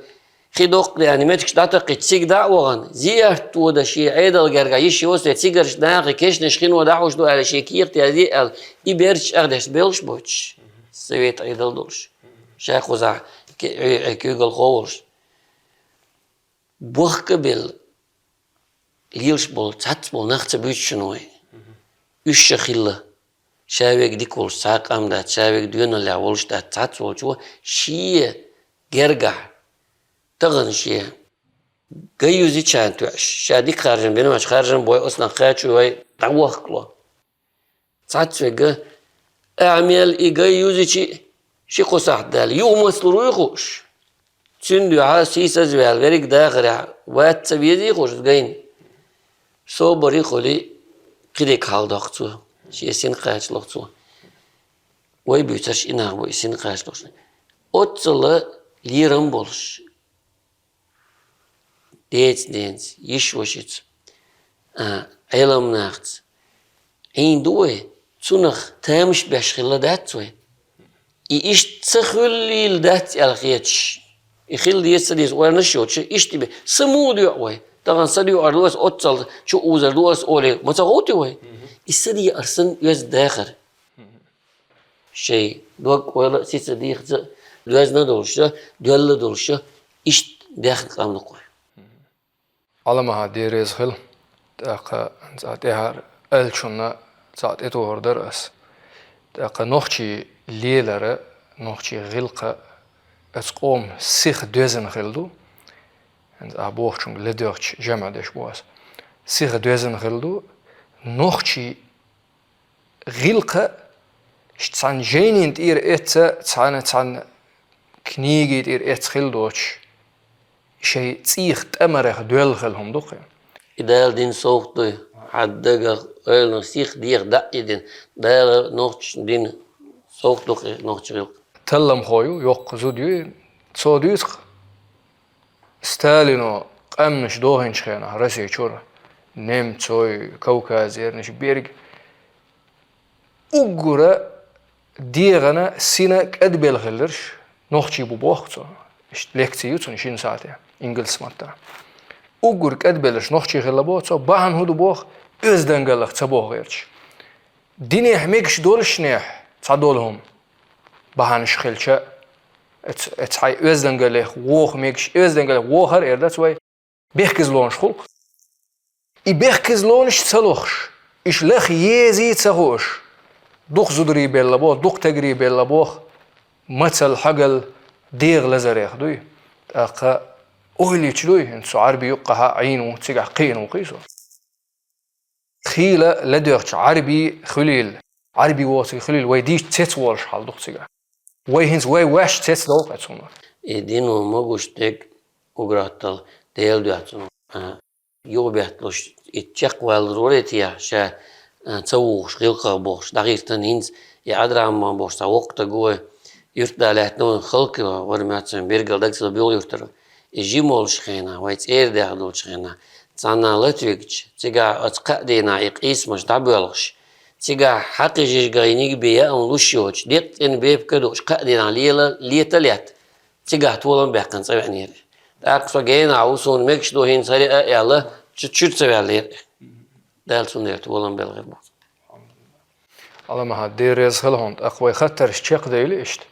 Хи доккха деана, меттигаш дӀатакхийча, цига дӀа а вахана, зиярт ву дан шен Ӏедал гергахь йиш йоцу, цигарш нахе кешнаш хино дӀахьуш ду аьлла, шен кехат язъе аьлла, и бердаш чӀагӀдеш беллаш боцуш, совет Ӏедал долуш, ша кхузахь ке-, э, э, куьйгалхо волуш. Бохка а белла, лелаш болу, цхьацца болу нах ца буьйцу шуна вай. Уьш ша хилла. Ша верг дика волуш цхьа а къам дац, ша верг доьналлехь волуш дац, цхьацца волчо шен гергахь. Тахана шен гай юзичарна тоьаш, ша дика харжам бина вац, харжам бой, оцу нах кхачо вай дӀавохкало. Цхьацца верг, ахьа мел и гай юзичи, ши-кхо сахьт даьлла, юха маца лур вуй хууш. Цуьнан дуьхьа сийсазваьлла верриг дахарехь вац ца везий хууш гайна. Собаре а хуьлий, кхидерг хьаладоккху цо, шен синкхачалло цо. Вай буьйцурш и нах бу, и синкхачалло. Оццул лерам болуш. Деца-ненаца, йиша-вашица, а, Ӏеламнахаца Ӏийна ду вай, цунах тамаш беш хилла дац вай. И иштта ца хуьллийла дац аьлла хеташ, и хила деза, ца деза ойла йоцуш, иштта и бе-, са муха доьӀу вай? Тахана са доьӀур ду ас, оццул чу узур ду ас олий, ма ца гӀовти вай? И са декъар санна оьзда дахар. Шайн дог-ойла а, сица-дийхаца а доьзна долуш, доьлла долуш, иштта даьхна къам ду-кх вай. Ӏаламат, Дела реза хила, тӀаккха цкъа тӀаьхьара аьллачунна цхьаъ тӀетухур дара ас. ТӀаккха нохчийн лелар а, нохчийн гӀиллакх а оцу къоман сиха доьзна хилла ду. ХӀинца ахь бохучуьнга ладоьгӀча жамӀ деш бу ас. Сиха доьзна хилла ду. Нохчийн гӀиллакх а, иштта цхьана жайнин тӀера эцца, цхьана, цхьана книги тӀера эцца хилла доцуш, шайн цӀийх тӀамарах доьлла хилла хӀума ду-кх и. И Дала дина совгӀат дуй, хьан дагах ойланаш сиха деха дӀа а йина, Дала нохчашна дина совгӀат ду-кх и нохчийн гӀиллакх. Талламхо ю, йоккха зуда ю, цо дуьйцу-кх, Сталино къаьмнаш дохийначу хенахь Росси чуьра, немцой, кавказернаш, берг, уггара дегӀана, сина кӀадбелла хилларш нохчий бу боху цо. Иштта лекци ю цуьнан шина сахьте, ингалс маттахь. Уггар кӀадбелларш нохчий хилла боху цо, бахьана хӀун ду боху, оьздангаллах ца боху гӀерташ. Динехь мегаш долушшехь цхьа долу хӀума, бахьанаш хилча, эц-, эц хьайн оьздангаллех воху мегаш, оьздангаллех вохар эр дац вай, бехказлонаш хуьлу-кх. И бехказлонаш ца лохуш, иштта лаха езий ца хууш, дукха зударий белла боху, дукха тегарий белла боху, мацалла, хьогалла, дегӀан лазарех дуй. ТӀаккха ойла йича дуй, хӀинца со Ӏарби юккъехь Ӏийна ву, цигахь кхиъна ву-кх со. Хийла ладоьгӀча Ӏарби хуьлийла, Ӏарби воцург хуьлийла, вай дийшча цецволуш хьал ду-кх цигахь. Вай хӀинца вай ваьш цецдовлу-кх оцу хӀуманах. И дино могуш дерг уграттал Делан дуьхьа цунах, а, юхабетталуш, и чекхваьллар вара те, ша, а, ца вухуш, гӀиллакхах бохуш, дӀахӀиттина хӀинца, и Ӏадрахьман бохуш цхьа воккха стаг ву вай, юьртда лаьттина вайн халкъ вара моьтту, бергал дагца Буьлган юьртара. И жима волчу хенахь, вай цӀера даьхна долчу хенахь, цхьанна лата вигча, цигахь оцу кхаа дийнахь и къийсамаш дӀабоьлхуш, цигахь хьакхи жижигайниг бен яа хӀума луш йоцуш, деккъа цӀена бепиг а дууш, кхаа дийнахь лела, лета а летта, цигахь толам баьккхина цӀа веанера. ТӀаккха со генахь ву, суна мегаш ду хӀинца хӀара а аьлла, чу-, чуьра ца ваьллера. Дала цундела толам белла хир бу. Ӏаламат, Дела реза хила хьуна, тӀаккха вай хаттарш чекхдевлла иштта.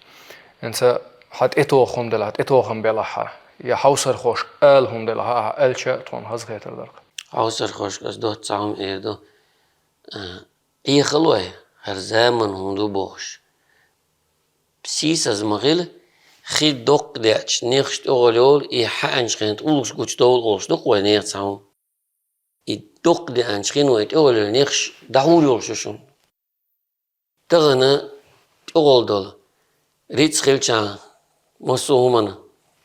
ХӀинца хьан тӀетоха хӀума делахь, тӀетохам белахь хьан, я хьовсархошка ала хӀума делахь, ахьа аьлча, тхуна хазахетар дара-кх. Хьовсархошка ас доцца хӀума эр ду, а, Ӏехалой, хӀара заман хӀума ду бохуш, сийсаз ма хила, хи доккха деача, нехаш тӀехула йолу, и хьаьанчу хенахь тӀулгаш гучудовла олуш ду-кх вай нехан цхьа хӀума. И доккха деанчу хин вай тӀехула йолу нехаш дӀахьур йолуш ю шуна. Тахана тӀехула долу рицкъ хилчахьана, массо а хӀуманна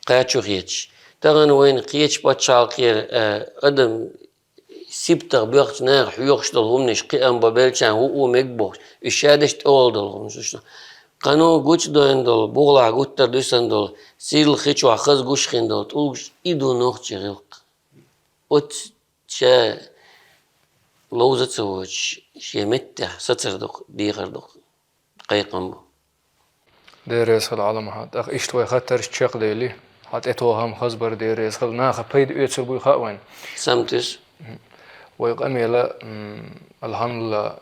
кхачо хеташ. Тахана вайна кхечу пачхьалкхера, э, адам сибтах боьхча наха хьоьхуш долу хӀуманаш кхиам бан беллачарна хӀуъу мега бохуш, уьш ша деш тӀехула долу хӀуманаш ду шуна. Кхано гучудойн долу, бухалахь гуттар а дуьсун долу, сирла хи чохь хаза гуш хин долу тӀулгаш и ду нохчийн гӀиллакх. Оцу ша ловза ца воцуш, шен меттехь сацар дукха, дехар дукха кхайкхам бу. Дера реза хила, Ӏалам хьан. ТӀаккха иштта вай хаттарш чекхдели, хьан тӀетохам хаза бара, дера реза хила, наха пайда оьцур буй хаьа вайн. Сам туьс. Вай къамела, м, алхьамдулла,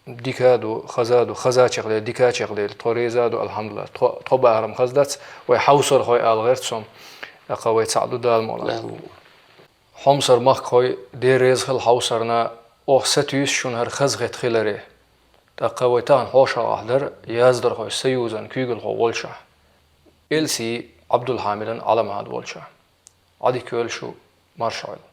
дика а ду, хаза а ду, хаза чекхдели, дика а чекхдели, тхо реза а ду, алхьамдулла. Тхо, тхо бахарам хаза дац, вай хьовсархой ала гӀерта сом. ТӀаккха вай цхьаъ ду, Дала мукъ лахь. Хьомсар махкахой, дера реза хила хьовсарна, оха сатуьйсу шуна хӀара хазахетта хиларе. ТӀаккха вай тахана хьошалгӀахь дара яздархой союзан куьйгалхо волчохь. Элси Ӏабдулхьамидан Ӏаламхьад волчохь. Ӏадика йойла шу, марша Ӏойла.